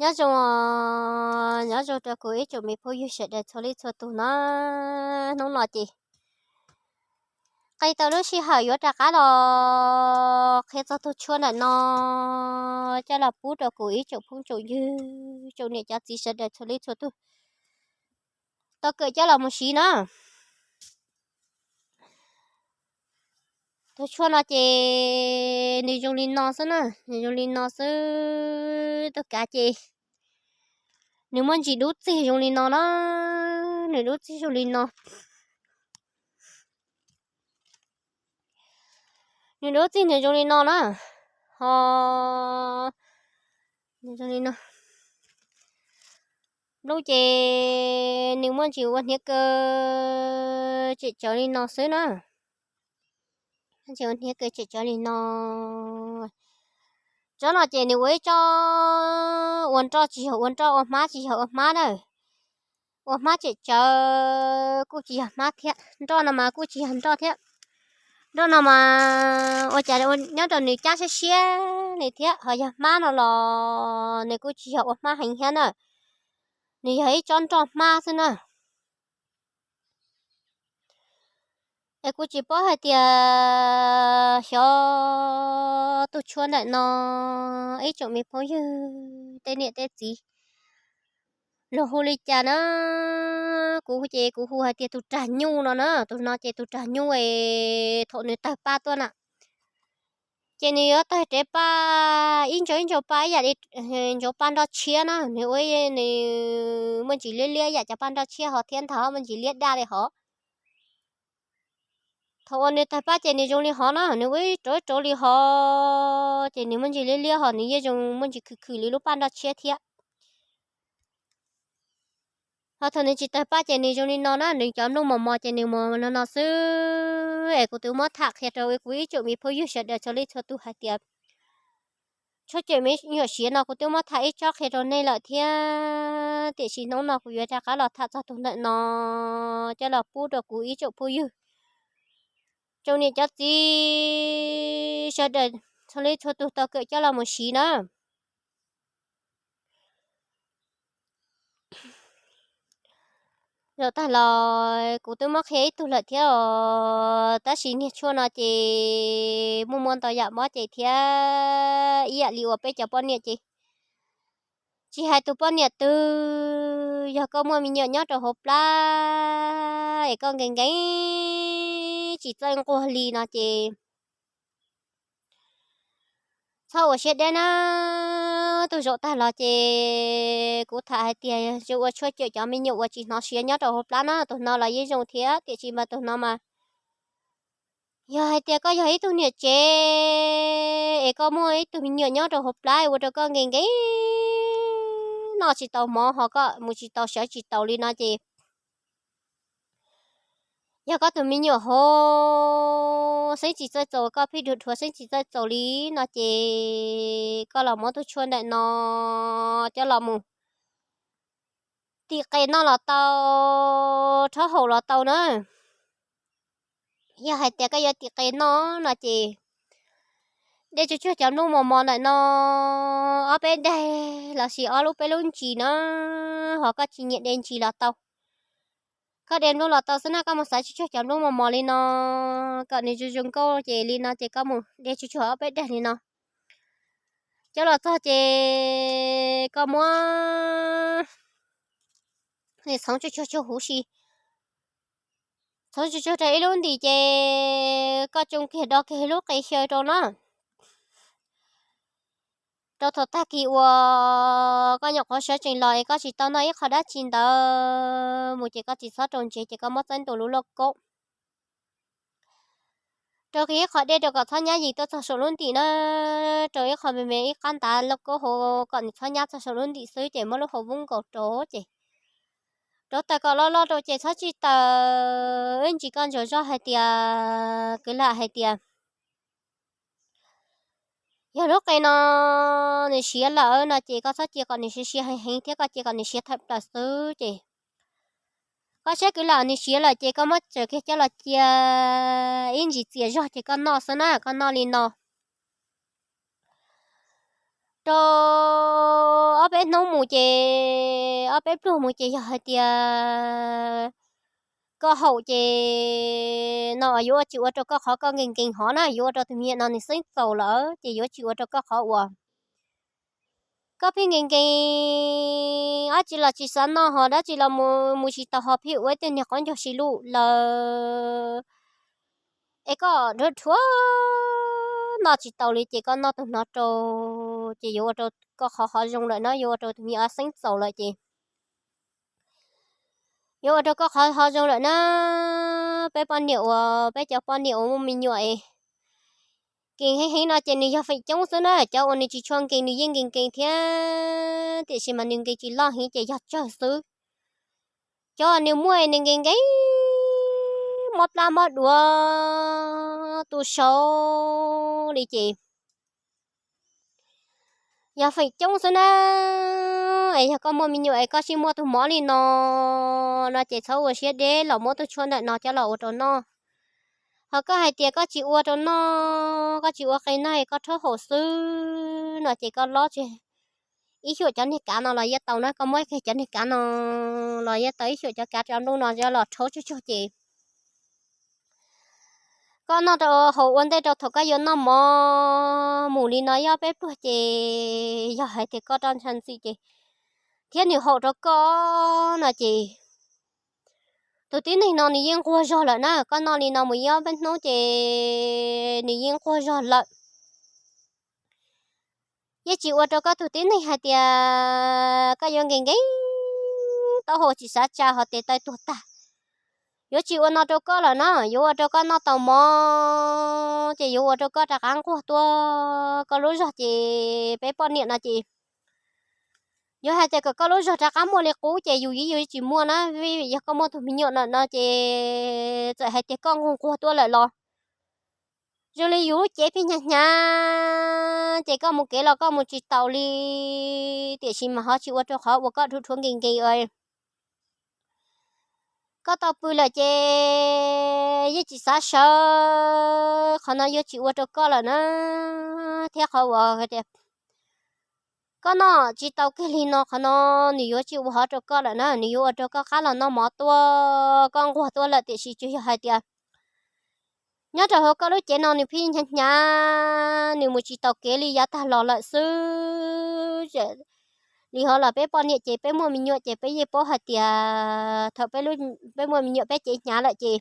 Nyob zoo, nyob zoo rau kuv ib tsoom me phooj ywg sawv daws txhua leej txhua tus na. Hnub no ces qee tau lub sij hawm yuav rov qab los qhia txog tus tshuaj ntawm no coj los pub rau kuv ib tsoom phooj tsoom ywg, tsoom niam cov txiv sawv daws txhua leej txhua tus tau kawm coj los mus siv na. Tus tshuaj no ces nws zoo li no xwb na, nws zoo li no xwb. Tus kav ces nws muaj ntsis dub txig zoo li no na, nws dub txig zoo li no. Nws dub txig nws zoo li no na, ho nws zoo li no. Nplooj ces nws muaj ntsis ua hniav kaw tsem tsawv li no xwb na. Ntsis ua hniav kaw tsem tsawv li no. Tsob no ces nws ua ib tsob ua nroj, tsis yog ua nroj, ua hmab tsis yog ua hmab na. Ua hmab tsem tsawv kuj tsis yog hmab thiab, nroj no mas kuj tsis yog nroj thiab. Nroj no mas ua cas nyob rau nws cab siab siab li thiab, ho yog hmab no los nws kuj tsis yog ua hmab heev thiab na. Nws yog ib tsob nroj hmab xwb na. Es kuv tsis paub hais tias xyov tus tshuaj ntawm no ib tsoom me phooj ywg tej niam tej txiv luag hu li cas na. Kuv ces kuv hu hais tias tus rag nyuj no na, tus no ces tus rag nyuj es thaum nws tawg paj tuaj na ces nws yuav tawg rev paj ib ntsaus ib ntsaus paj ib yam li ntsaus paj nroj tshiab na, nws ua nws muaj ntsis liab liab yam cov paj nroj tshiab ho thiab ntag, muaj ntsis liab daj li hov. Thaum uas nws tawg paj ces nws zoo li hov na, nws ua rauv rauv li hov ces nws muaj ntsis liab liab ho nws yeej zoo muaj ntsis khwm khwm li lub paj nroj tshiab thiab. Ho thaum nws tsis tawg paj ces nws zoo li no na, nws cov nplooj mos mos ces nws mus no no xwb. Es kuv twb muab tham qhia rau kuv ib tsoom me phooj ywg sawv daws txhua leej txhua tus hais tias tshuaj cawm me nyuam siav no kuv twb muab tham ib tsob qhia rau nej lawm thiab, tiam sis hnub no kuv yuav rov qab los tham txog tus ntawm no coj los pub rau kuv ib tsoom phooj ywg, tsoom niam cov txiv sawv daws txhua leej txhua tus tau kawm coj los mus siv na. Zaum tag los kuv twb muab qhia ib tug lawm thiab os, tab sis niag tshuaj no ces muaj muaj ntau yam mob ces thiab ib yam li uas peb cov poj niam ces tsis hais tus poj niam twg, yog koj muaj me nyuam nyob rau hauv plab es koj nkees nkees tsis txawj nquag li no ces txhob ua siab deb na. Tus zaum tag los ces kuv tham hais tias zoo ua tshuaj cawm cov me nyuam uas tsis hnov siav nyob rau hauv plab na, tus no los yeej zoo thiab, tiam sis mas tus no mas yog hais tias koj yog ib tug niam tsev es koj muaj ib tug me nyuam nyob rau hauv plab ua rau koj nkees nkees noj tsis tau mov ho koj mus tsis tau sawv tsis taus li no ces yog koj tus me nyuam hauv xeeb tsis txawj txaus, koj pheej dhuav dhuav xeeb tsis txawj txaus li no ces koj los muab tus tshuaj ntawm no coj los mus tim qe noj los tau, rhaub haus los tau na. Yog hais tias koj yuav tim qe noj no ces de tsuag tsuag cov nplooj mos mos ntawm no ob peb daig los sis ob lub peb lub ntsis na, ho koj tsis nyiam de ntsis los tau. Koj de nplooj los tau xwb na, koj mus xaiv tsuag tsuag cov nplooj mos mos li no kom nws zoo zoo nkauj ces li no ces koj mus de tsuag tsuag ob peb daig li no. Coj los txog ces koj muab txhoov tsuag tsuag tsuag huv si, txhoov tsuag tsuag rau ib lub ntim ces koj tsoo kiag do kiag lub qe xyaw rau na. Rau thaum tag kis uas koj nyuam qhuav sawv tsees los es koj tsis tau noj ib qho dab tsi ntawd mus ces koj tsis txhob rau ntsev ces koj muab txaib ntua lub lauj kaub, rau kiag ib qho dej rau kom txhob nyab yim tuaj txog saum lub ntim na, rau ib qho me me ib qab ntav lauj kaub hauv kom nws txhob nyab txog saum lub ntim xwb ces muab lub hauv voob nkaus rau ces rauv taws kom loj loj rau ces txhob tsij taws. Ib ntsis koj ntsuas zog hais tias kwv lam hais tias yog lub qe no nws siav lawm no ces koj txhob cia kom nws siav siav heev heev thiab, koj cia kom nws siav thawm plaws xwb ces koj saib kwv lam nws siav lawm ces koj muab tsaws kiag coj los cia ib ntsis txias zog ces koj noj xwb na, koj noj li no rau ob peb hnub mus ces, ob peb pluag mus ces yog hais tias koj haum ces no yuav tsis ua rau koj qhov koj nkees nkees hov na, yuav ua rau tus me nyuam no nws xeeb txaus lawm ces yuav tsis ua rau koj qhov uas koj pheej nkees nkees dab tsi los tsis xav noj hos dab tsi los mus tsis tau hos pheej ua ib tug niag qaub ncaug si lug lawm es koj dhuav dhuav noj tsis tau li ces koj noj tus no rau ces yuav ua rau koj qhov hov zoo lawm na, yuav ua rau tus me nyuam xeeb txaus lawm ces yuav ua rau koj qhov hov zoo lawm na. Peb poj niam uas, peb cov poj niam uas muaj me nyuam es nkees heev heev no ces nws yog feem coob xwb na, cov uas nws tsis tshua nkees nws yeej nkees nkees thiab tiam sis mas nws nkees tsis loj heev ces yog tsawg xwb. Cov uas nws muaj nws nkees nkees mob plab mob duav tu saud li ces yog feem coob xwb na. Es yog koj muaj me nyuam es koj sib muaj tus mov li no, no ces txhob ua siab deb los muab tus tshuaj ntawm no coj los ua rau noj. Ho koj hais tias koj tsis ua rau noj, koj tsis ua qe noj es koj rhaub haum xwb no ces koj lob tsis, ib xyuam cov niag kav no los yeej tau na, koj muab kiag cov niag kav no los yeej tau, ib xyuam cov kav rau ntuj no los rhaub tsug tsug ces koj noj rau haus ua ntej rau thaum koj yuav noj mov mus li no ib ob peb pluag ces yog hais tias koj roj ntsha ntxim ces thiab nws haum rau koj no ces tus tib neeg no nws yeej nquag zog lawm na. Koj noj li no mus ib ob peb hnub ces nws yeej nquag zog lawm. Yeej tsis ua rau koj tus tib neeg hais tias koj yuav nkees nkees taub hau tsis xav tsa hos tes taw tuag tag. Yuav tsis ua no rau koj lawm na, yuav ua rau koj noj tau mov ces yuav ua rau koj rov qab nquag tuaj. Koj lub zog ces peb poj niam no ces yuav hais tias kom koj lub zog rov qab muaj li qub ces yus yeej yuav tsis muaj na, vim yog koj muaj tus me nyuam no ces txawm hais tias koj nquag nquag tuaj lawm los zoo li yus lub cev pheej hnyav hnyav ces koj mus kev los koj mus tsis taus li, tiam sis mas ho tsis ua rau qhov uas koj dhuav dhuav nkees nkees koj tau pw lawm ces yeej tsis xav sawv, qhov no yuav tsis ua rau koj lawm na. Thiab qhov uas tias koj noj tsis tau kiag li no, qhov no nws yuav tsis ua hov rau koj lawm na, nws yuav ua rau koj qab los noj mov tuaj, koj nquag tuaj lawm tiam sis tsuas yog hais tias nyob rau hauv koj lub cev no nws pheej hnyav hnyav, nws mus tsis taus kev li yav tag los lawm xwb. Li hov los peb poj niam ces peb muaj me nyuam ces peb yeej paub hais tias thaum peb muaj me nyuam peb cev hnyav lawm ces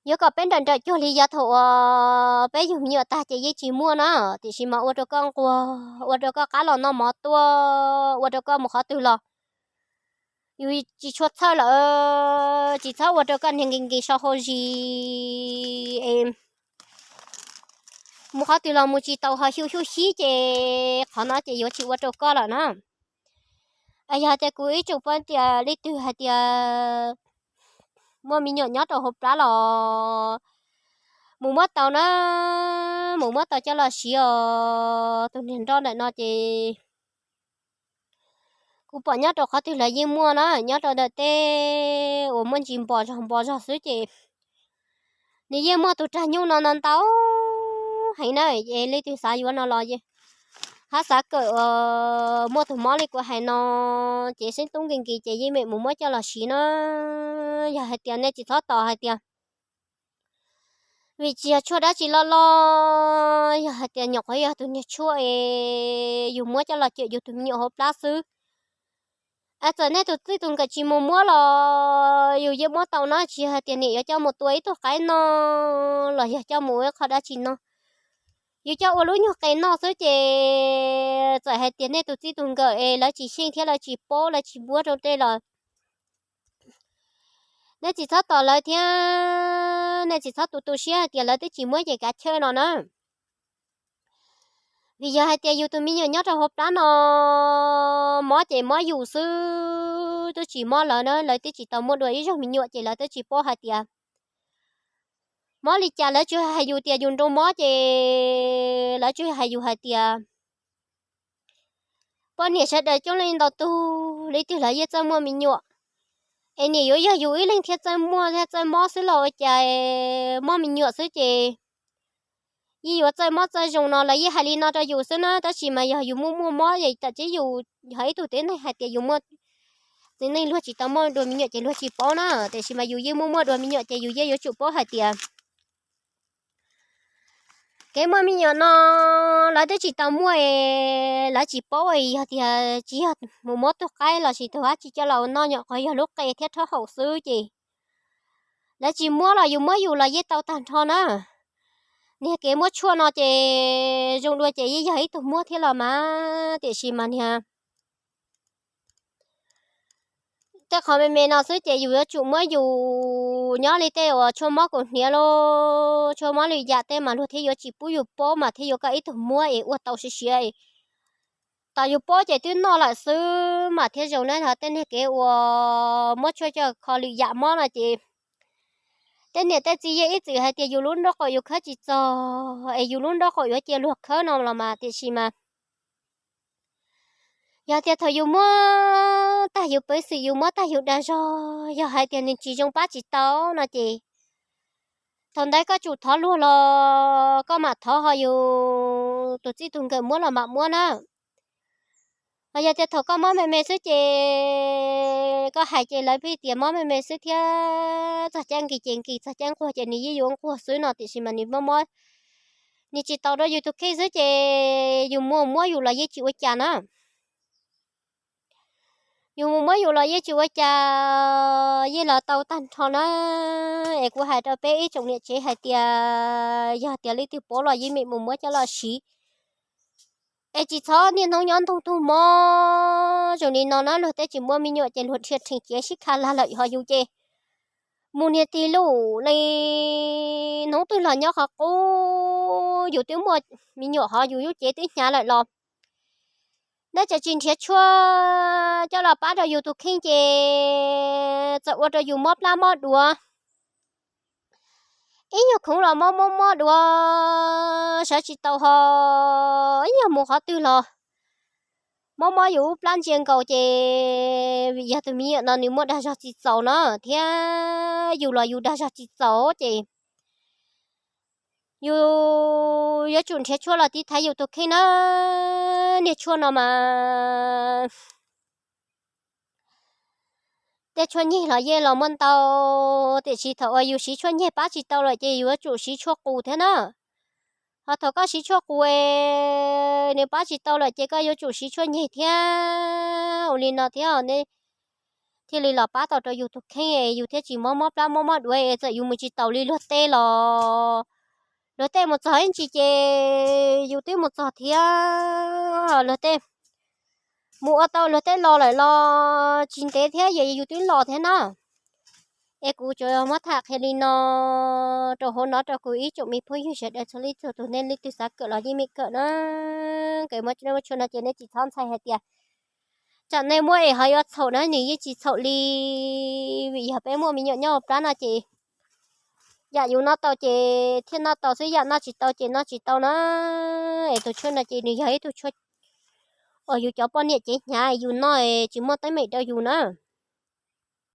yuav kom peb nrawm nrawm cuag li yav thaum uas peb yug me nyuam tag ces yeej tsis muaj na, tiam sis mas ua rau koj nquag, ua rau koj qab los noj mov tuaj, ua rau koj mus qhov twg los yus tsis tshua txhawj lawm, tsis txhob ua rau koj niag nkees nkees sau hau zis es mus qhov twg los mus tsis tau ho xyu xyuj xyib ces qhov no ces yuav tsis ua rau koj lawm na. Yog hais tias kuv ib tsoom poj niam leej twg hais tias muaj me nyuam nyob rau hauv plab los mus muab tau na, mus muab tau coj los siv os. Tus niag nroj ntawm no ces kuv pom nyob rau qhov twg lawv yeej muaj na, nyob rau ntawm tej uas muaj ntsis npos zog npos zog xwb ces nws yeej muaj tus rag nyuj no ntau ntau heev na. Es leej twg xav yuav no los hab xav kawm muaj tus mob li kuv hais no, ces xeeb tub nkees nkees ces yeej meem mus muab coj los siv na. Yog hais tias nej tsis txhob tos hais tias vim tsis yog tshuaj dab tsi loj loj, yog hais tias nyuam qhuav yog tus niag tshuaj es yus muab coj los cawm yus tus me nyuam hauv plab xwb. Txawm nej tus txij tus nkawm tsis mus muab los yus yeej muab tau na, tsis yog hais tias niam yuav coj mus tua ib tug qaib noj los yog coj mus ua ib qho dab tsi no, yus coj ua lub nyuag qe noj xwb ces txawm hais tias nej tus txij tus nkawm es lawv tsis xyeej thiab lawv tsis paub lawv tsis npuab rau tej los nej tsis txhob tos lawv thiab nej tsis txhob tu tu siab hais tias lawv twb tsis muab ces kav chawj no na. Vim yog hais tias yus tus me nyuam nyob rau hauv plab no, mob ces mob yus xwb, twb tsis mob lawv na, lawv twb tsis tau muaj dua ib zaug me nyuam ces lawv twb tsis paub hais tias mob li cas. Lawv tsuas hais yus tias yus nroo mob ces lawv tsuas hais yus hais tias poj niam sawv daws coob leej ntau tug leej twg lawv yeej txawj muaj me nyuam, es niam yuav yog yus ib leeg thiaj txawj muaj thiab txawj mob xwb los ua cas mob me nyuam xwb ces yeej yuav txawj mob txawj zoo no, lawv yeej hais li no rau yus xwb na, tab sis mas yog yus muaj muaj mob es tam sim yus yog ib tug tib neeg hais tias yus muaj txiv neej luag tsis tau muaj dua me nyuam ces luag tsis paub na, tiam sis mas yus yeej muaj muaj dua me nyuam ces yus yeej yuav tsum paub hais tias kev muaj me nyuam no lawv twb tsis tau muaj es lawv tsis paub, yog tias tsis yog mus muab tus qaib los sis tus dab tsi coj los noj nyom qhov yog lub qe thiab rhaub haum xwb ces lawv tsis muab los yus muab yus los yeej tau tag nrho na. Niag kev muab tshuaj no ces zoo dua ces yeej yog ib tug muab thiab los mas, tiam sis mas niag tej qhov me me no xwb ces yus yuav tsum muab yus nyob li tej uas tshuaj mob kaus hniav los tshuaj mob lwm yam tej mas luag thiaj yuav tsis pub yus paub mas thiaj yuav koj ib tug muab es ua tau siav siav. Tau yus paub ces twb noj lawm xwb mas thiaj zoo na. Ho tej niag kev uas muab tshuaj coj kho lwm yam mob no ces tej niam tej txiv yeej ib txwm hais tias yus lub nraub qaum yus khawb tsis txog es yus lub nraub qaum yuav cia luag khawb no los mas, tiam sis mas yog tias thaum yus muab tag yus peev xwm, yus muab tag yus dag zog, yog hais tias nws tsis zoo pab tsis tau no ces thaum ntawd koj tsum thov luag los koj mam thov, ho yus tus txij tus nkawm muab los mam muab na. Ho yog tias thaum koj mob me me xwb ces koj hais ces lawv pheej tias mob me me xwb thiab, txog caij nkig ces nkig, txog caij nquag ces nws yeej yuav nquag xwb no, tiam sis mas nws mob mob, nws tsis tau rau yus tus kheej xwb ces yus mus muab yus los yeej tsis ua cas na. Yus mus muab yus los yeej tsis ua cas, yeej los tau tag nrho na. Es kuv hais rau peb ib tsoom niam tsev hais tias yog tias leej twg paub los yeej meem mus muab coj los siv. Es tsis txhob niaj hnub nyob ntoog tug mob zoo li no na. Luag tej tsis muaj me nyuam ces luag dhia rhees cev sib kha lag lawm, ho yus ces mus niag tig lum li hnub twg los nyob qhov qub, yus twb muaj me nyuam ho yus lub cev twb hnyav lawm los nej tseem tsis nrhiav tshuaj coj los pab rau yus tus kheej ces txawm ua rau yus mob plab mob duav. Ib nyuag khoov los mob mob mob duav sawv tsis tau, ho ib nyuag mus qhov twg los mob mob yus lub plab ntsia nkaus ces vim yog tus me nyuam no nws muaj dag zog tsis txaus no thiab yus los yus dag zog tsis txaus ces yus yuav tsum nrhiav tshuaj los tiv thaiv yus tus kheej na. Niag tshuaj no mas tej tshuaj nyeg los yeej los muaj ntau, tiam sis thaum uas yus siv tshuaj nyeg pab tsis tau lawm ces yus yuav tsum siv tshuaj qus thiab na. Ho thaum koj siv tshuaj qus es nws pab tsis tau lawm ces koj yuav tsum siv tshuaj nyeg thiab. Ua li no thiab nej thiaj li los pab tau rau yus tus kheej es yus thiaj tsis mob mob plab mob mob duav es txawm yus mus tsis taus li luag tej los luag tej mus txog ib ntsis ces yus twb mus txog thiab. Luag tej mus ua tau luag tej los lawm los tsis ntev thiab yus twb los thiab na. Es kuv tsuas muab tham qhia li no rau hauv no rau kuv ib tsoom me phooj ywg sawv daws txhua leej txhua tus, nej leej twg xav kawm los yeej meem kawm na. Kawm muaj tshuaj no ces nej tsis txhob ntshai hais tias tsam nej muaj es ho yuav txhaum na, nws yeej tsis txhaum li. Vim yog peb muaj me nyuam nyob hauv plab no ces yam yus noj tau ces thiaj noj tau xwb, yam noj tsis tau ces noj tsis tau na. Es tus tshuaj no ces nws yog ib tug tshuaj uas yus cov poj niam cev hnyav yus noj tsis muaj teeb meem rau yus na.